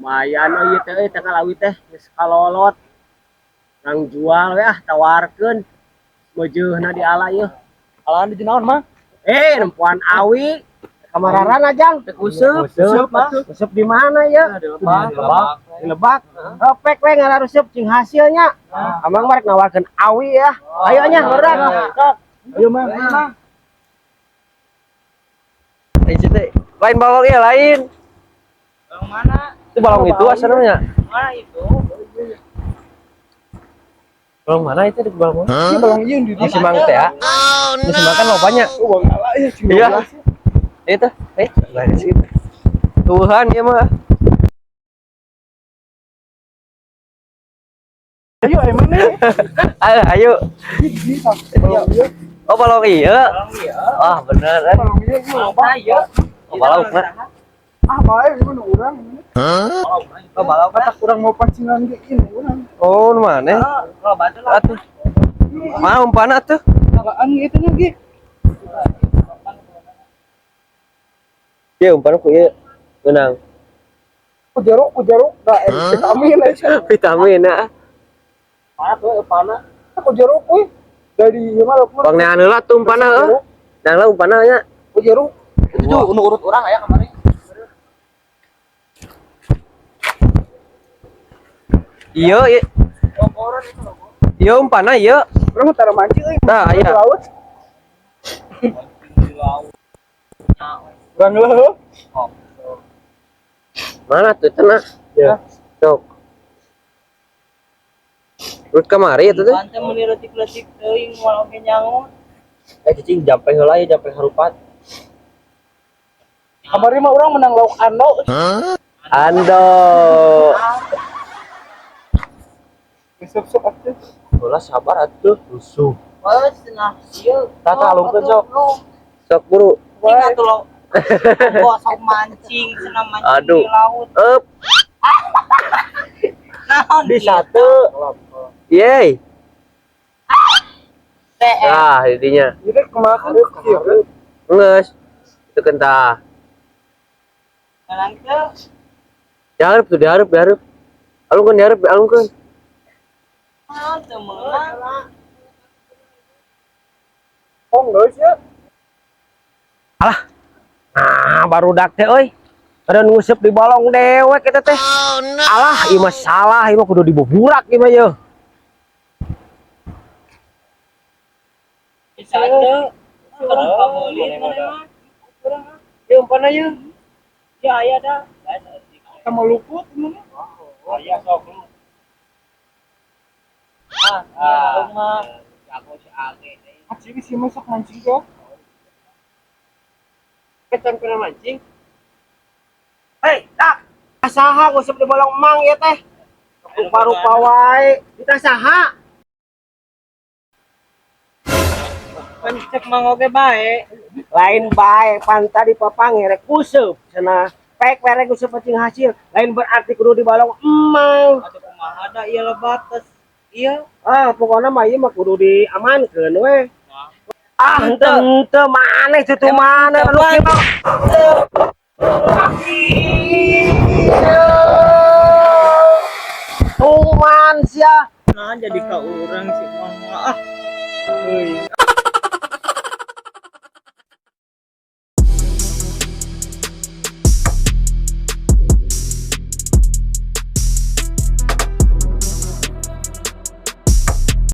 Lumayan euy ieu teh euy tangkal awi teh geus kalolot. Urang jual we ah, tawarkeun. Meujeuhna di ala ieu. Alaan di naon, Mang? Eh, nempoan awi. Kamararana, Jang? Teu useup, Useup, useup di mana ya? Di lebak. Di lebak. Oh, pek we ngalaruseup cing hasilnya. Amang mah rek nawarkeun awi ya. Ayo nya, barudak. Sok. Ayo, Mang. Lain balong ya lain. Balong mana? Itu balong itu asalnya. Mana itu? Balong mana itu di balong mana? Ini balong ieu di Di Simang teh ya. Di Simang kan lobanya. Oh, bang ala ya. Iya. Itu, lain sih. Tuhan ya mah. Ayo, emang nih. Ayo, ayo. Balong ieu. Oh, balong iya. Balong ieu. Wah, bener kan. Balong ieu ieu loba. Mana ieu? Oh, balong mah. Ah, bae ieu nu urang. Oh, balong Kata kurang mau pancingan ge ini urang. Oh, nu mana? Loba tuh lah. Atuh. Mana umpanna tuh? Apaan gitu nya ge? Iya, umpan ku ieu. Menang. Ku jeruk, da vitamin aja. Vitamin ah. Mana tuh umpanna? Ku jeruk euy. Dari ieu mah Bang neangan heula tuh umpanna heuh. Neangan heula umpanna nya. Ku jeruk. Itu tuh nu urut urang aya kemarin. Iya, iya. Iya umpanna ieu. Urang mah tara mancing euy. Nah, Di iya. laut. Di laut. Urang heuh. Mana tuh cenah? Ya. Sok. Urut kamari itu tuh. Banten meuni leutik-leutik teuing moal oge nyangut. Eh cicing jampe heula ya jampe harupat. Kamari mah urang menang lauk ando. Ando. Besok-sok atuh. Heula sabar atuh. Rusuh. Oh, cenah ieu. Tata alungkeun sok. Sok buru. Cing atuh lo. Gosok mancing, cenah mancing Aduh. di laut. Up. Naon Bisa tuh. Yeay. Teh. Nah, intinya. Ieu teh kumaha kan? Ieu. Geus. Itu kentah. Menang teu. Diharap tuh, diharap, diharap. Alungkeun diharap, alungkeun. Naon teu meunang. Oh, geus ya. Alah. Nah, barudak teh euy. Ada nguseup di balong dewek eta teh. Alah, ieu mah salah, ieu mah kudu dibuburak ieu mah yeuh. Bisa teu. Kudu pameuli maneh mah. Ieu umpanna ieu. Ya aya dah. Sama luput mana? Aya sok lu. Ah, mah jago si Age. Mancing sih masuk mancing kok. Kecan pernah mancing. Hei, dak. Saha nguseup di balong emang ieu teh? Rupa-rupa wae. Kita saha? Kan cek mang oge bae. Lain bae pan tadi papange rek useup cenah. Pek we rek useup cing hasil. Lain berarti kudu di balong emang. Atuh kumaha da ieu lebat tes ieu. Ah, pokoknya mah ieu mah kudu diamankeun we. Ah, henteu henteu maneh cutu maneh anu kieu. Tuman sia. Nah, jadi ka urang si mang ah. Euy.